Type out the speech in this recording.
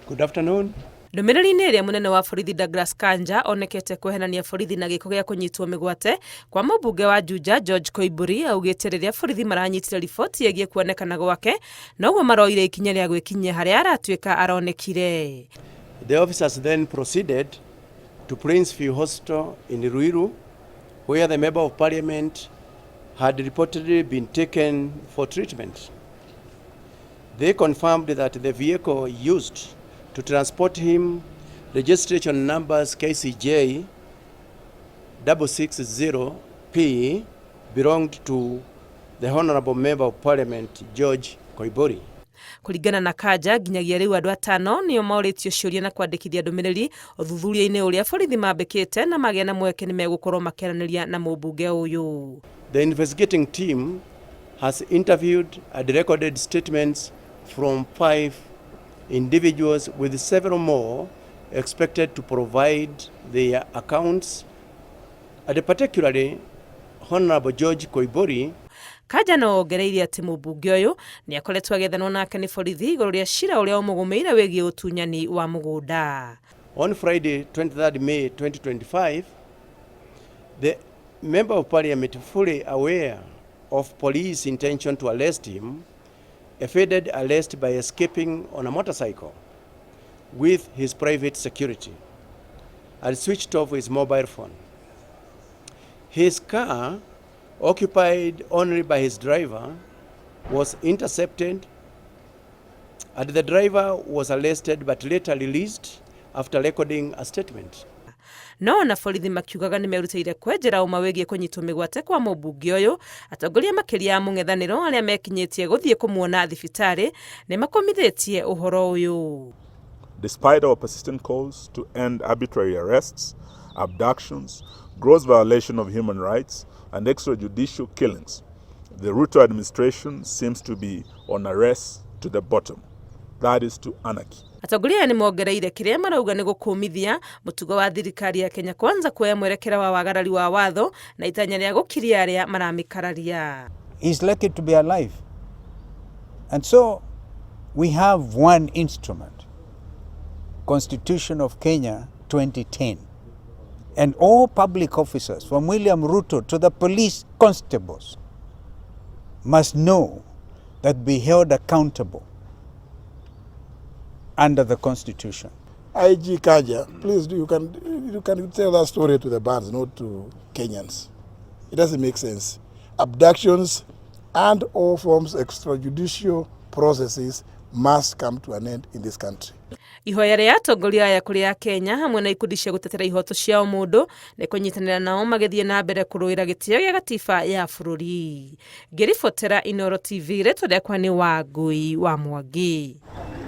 Good afternoon. Ndũmĩrĩri-inĩ ĩrĩa mũnene wa borithi Douglas Kanja onekete kweherania borithi na gĩko gĩa kũnyitwo mĩgwate kwa mũmbunge wa Juja George Koimburi, augĩte rĩrĩa borithi maranyitire riboti ĩgiĩ kuonekana gwake noguo maroire ikinya rĩa gwĩkinyia harĩa aratuĩka aronekire. The officers then proceeded to Prince View Hospital in Ruiru, where the Member of Parliament had reportedly been taken for treatment. They confirmed that the vehicle used to transport him, registration numbers KCJ 660P, belonged to the Honorable Member of Parliament George Koimburi. Kũringana na Kanja, nginyagia rĩu andũ atano nĩo morĩtio ciũria na kwandĩkithia ndũmĩrĩri ũthuthuria-inĩ ũrĩa borithi mambĩkĩte, na magĩa na mweke nĩ megũkorwo makĩaranĩria na mũmbunge ũyũ. The investigating team has interviewed and recorded statements from five individuals, with several more expected to provide their accounts, and particularly Honorable George Koimburi. Kanja no ongereire atĩ mũmbunge ũyũ nĩ akoretwo agĩethanwo nake nĩ borithi igũrũ rĩa cira ũrĩa ũmũgũmĩire wĩgiĩ ũtunyani wa mũgũnda. On Friday, 23rd May 2025, the Member of Parliament, fully aware of police intention to arrest him, evaded arrest by escaping on a motorcycle with his private security and switched off his mobile phone. His car, occupied only by his driver, was intercepted and the driver was arrested but later released after recording a statement. No ona borithi makiugaga nĩ merutĩire kwenjera ũma wĩgiĩ kũnyitwo mĩgwate kwa mũmbunge ũyũ, atongoria makĩria ya mũng'ethanĩro arĩa mekinyĩtie gũthiĩ kũmuona thibitarĩ nĩ makomithĩtie ũhoro ũyũ. Despite our persistent calls to end arbitrary arrests, abductions, gross violation of human rights, and extrajudicial killings, the Ruto administration seems to be on a race to the bottom. That is to anarchy. Atongoria aya nĩ mongereire kĩrĩa marauga nĩ gũkũmithia mũtugo wa thirikari ya Kenya Kwanza kuoya mwerekera wa wagarari wa watho na itanya rĩa gũkiria arĩa maramĩkararia. He's lucky to be alive. And so we have one instrument, Constitution of Kenya 2010. And all public officers, from William Ruto to the police constables, must know that be held accountable under the Constitution. IG Kanja, please, you can tell that story to the bands, not to Kenyans. It doesn't make sense. Abductions and all forms extrajudicial processes must come to an end in this country. Ihoya rĩa atongoria aya kũrĩ a Kenya hamwe na ikundi cia gũtetera ihoto cia ũmũndũ nĩ kũnyitanĩra nao magĩthiĩ na mbere kũrũĩra gĩtĩo gĩa gatiba ya bũrũri. Ngĩribotera Inooro TV, rĩtwa rĩakwa nĩ Wangui wa Mwangi.